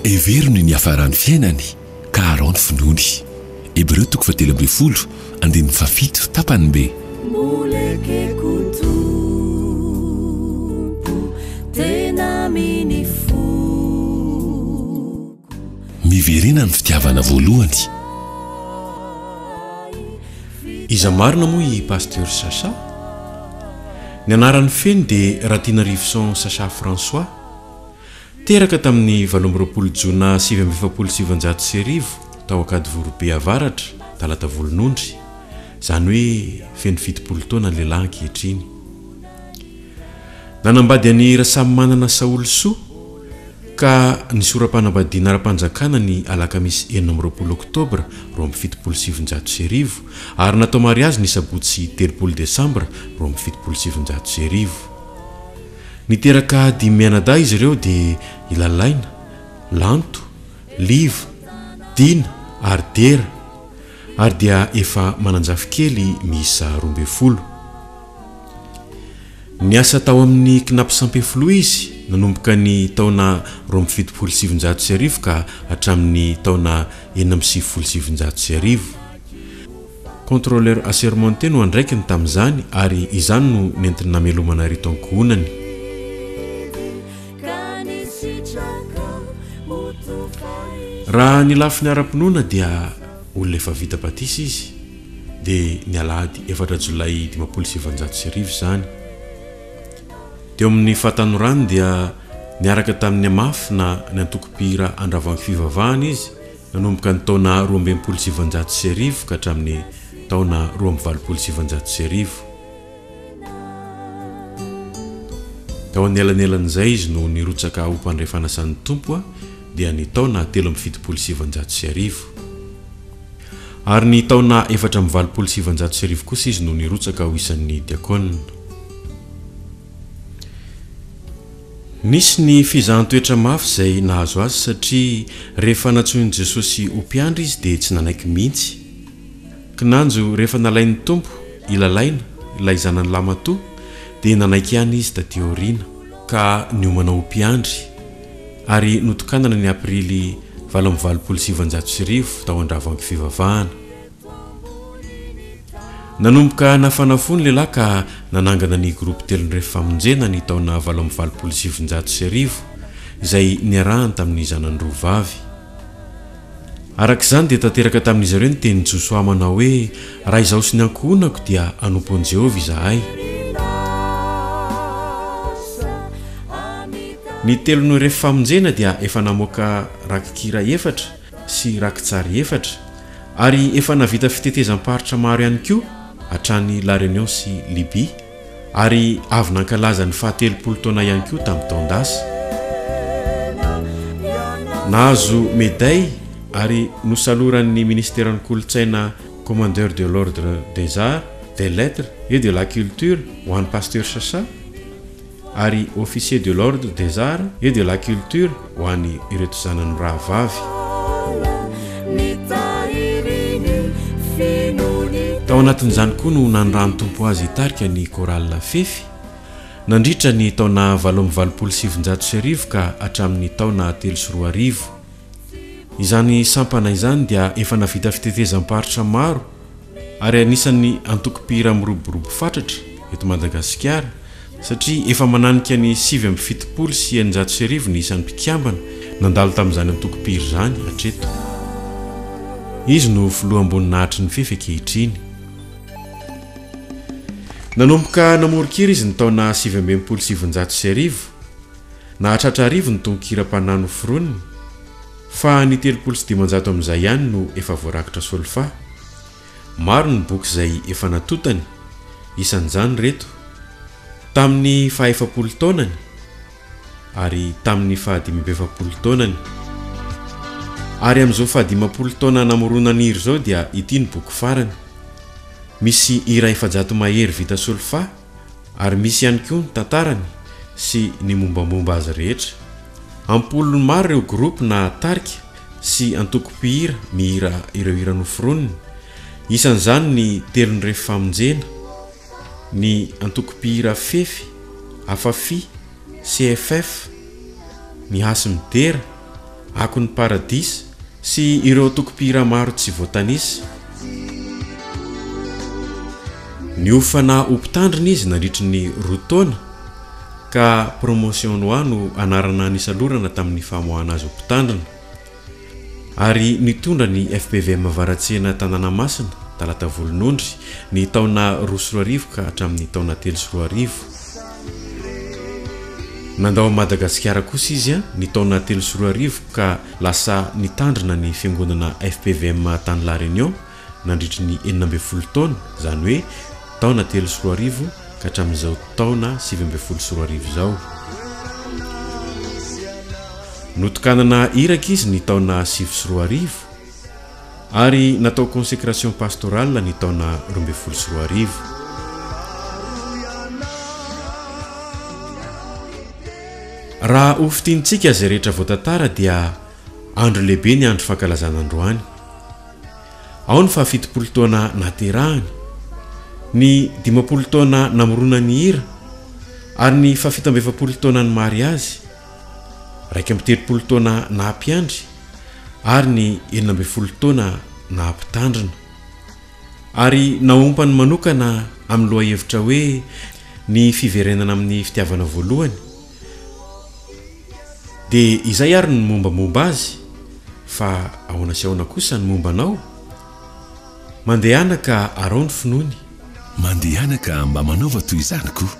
Hevero ny niafaran'ny fiainany ka araho ny finoany. Hebreo toko fahatelo ambin'ny folo, andininy fahafito, tapany be. Mbola ekeko Tompo, tena amin'ny foko. Miverena amin'ny fitiavana voalohany. Iza marina moa i Pasteur Sacha? Ny anarany feno dia Ratianarivoson Sacha François. Teraka tamin'ny 28 jona 1949 tao Ankadivoribe Avaratra, Talata Volonondry, izany hoe feno 70 taona ny lehilahy ankehitriny. Nanambady an'i Rasamimanana Saholisoa ka nisora-panambadiana ara-panjakana ny alakamisy 26 oktobra 1972 ary natao mariazy ny sabotsy 30 desambra 1972. Niteraka dimy mianadahy izy ireo dia i Lalaina, Lanto, Liva, Dina ary Dera ary dia efa manan-jafikely miisa 12. Niasa tao amin'ny Cnaps Ampefiloha izy nanomboka ny taona 1972 ka hatramin'ny taona 1996. Contrôleur assermenté no andraikiny tamin'izany ary izany no nentiny namelomana ireto ankohonany. Raha ny lafiny ara-pinoana dia olona efa vita batisa izy. dia ny alahady efatra jolay 1950 izany. Teo amin'ny fahatanorany dia niaraka tamin'ny Amaf na ny antoko mpihira Andravoahangy Fivavahana izy nanomboka ny taona 1962 ka hatramin'ny taona 1982. Tao anelanelan'izay izy no nirotsaka ho mpandray fanasan'ny Tompo dia ny taona 1973. Ary ny taona 1984 kosa izy no nirotsaka ho isan'ny diakona. Nisy ny fizahan-toetra mafy izay nahazo azy satria rehefa nantsoin'i Jesosy ho mpiandry izy dia tsy nanaiky mihitsy. Kinanjo rehefa nalain'ny Tompo i Lalaina, ilay zanany lahimatoa, dia nanaiky ihany izy taty aoriana, ka niomana ho mpiandry. ary notokanana ny aprily 1988 tao Andravoahangy Fivavahana. Nanomboka nafana fo ny lehilahy ka nanangana ny Groupe Telonirefy Famonjena ny taona 1988 izay niarahany tamin'ny zanany roa vavy. Araka izany dia tanteraka tamin'izy ireo ny tenin'i Josoa manao hoe, Raha izaho sy ny ankohonako dia hanompo an'i Jehovah izahay. Ny Telon'ireo Famonjena dia efa namoaka rakikira efatra sy rakitsary efatra, ary efa nahavita fitetezam-paritra maro ihany koa hatrany La Réunion sy Libye. Ary avy nankalaza ny fahatelopolo taona ihany koa tamin'ny taon-dasa. Nahazo meday ary nosaloran'ny Ministeran'ny Kolontsaina Commandeur de l'Ordre des Arts, des Lettres et de la Culture ho an'i Pasteur Chacha ary Officier de l'Ordre des Arts et de la Culture ho an'ny ireto zanany mirahavavy. Tao anatin'izany koa no nanirahan'ny Tompo azy hitarika ny Chorale Fefy, nandritra ny taona 1988 ka hatramin'ny taona 2003. Izany sampana izany dia efa nahavita fitetezam-paritra maro ary anisan'ny antoko mpihira miroborobo fatratra eto Madagasikara satria efa mananika ny 1679 ny isan'ny mpikambana nandalo tamin'izany antoko mpihira izany hatreto. Izy no filoham-boninahitry ny Fefy ankehitriny. Nanomboka namoron-kira izy ny taona 1969. Nahatratra arivo ny tononkiram-panahy noforoniny, fa ny 530 amin'izay ihany no efa voarakitra solfa. Maro ny boky izay efa natontany, isan'izany ireto, Tamin'ny fahaefapolo taonany ary Tamin'ny fahadimy amby efapolo taonany. Ary amin'izao fahadimampolo taona namoronany hira izao dia ity no boky farany. Misy hira 400 mahery vita solfa ary misy ihany koa ny tantarany sy ny mombamomba azy rehetra. Am-polony maro ireo groupe na tarika sy antoko mpihira mihira ireo hira noforoniny, isan'izany ny Telonirefy Famonjena, ny antoko mpihira Fefy, Afafi, CFF, ny Hasy Midera. Akon'ny Paradisa sy ireo antokom-pihira maro tsy voatanisa. Niofana ho mpitandrina izy nandritry ny roa taona ka Promotion Noa no anarana nisalorana tamin'ny famoahana azy ho mpitandrina. Ary nitondra ny fpvm Avaratsena Tanàna Masina, Talata Volonondry, ny taona 2002 ka hatramin'ny taona 2003. Nandao an'i Madagasikara kosa izy ny taona 2003 ka lasa nitandrina ny fiangonana fpvm tany La Réunion nandritry ny 16 taona, izany hoe taona 2003 ka hatramin'izao taona 2019 izao. Notokanana iraka izy ny taona 2009 ary natao consécration pastorale ny taona 2012. Raha ho fintinintsika izay rehetra voatantara dia andro lehibe ny andro fankalazana androany. Ao ny faha-70 taona nahaterahany, ny 50 taona namoronany hira ary ny faha-47 taonan'ny mariazy, 31 taona naha-mpiandry ary ny 16 taona naha-mpitandrina. Ary naompany manokana amin'ny lohahevitra hoe ny fiverenana amin'ny fitiavana voalohany. Dia izay ary ny mombamomba azy, fa ahoana sy ahoana kosa ny momba anao? Mandehana ka araho ny finoany. Mandehana ka mba manaova toy izany koa.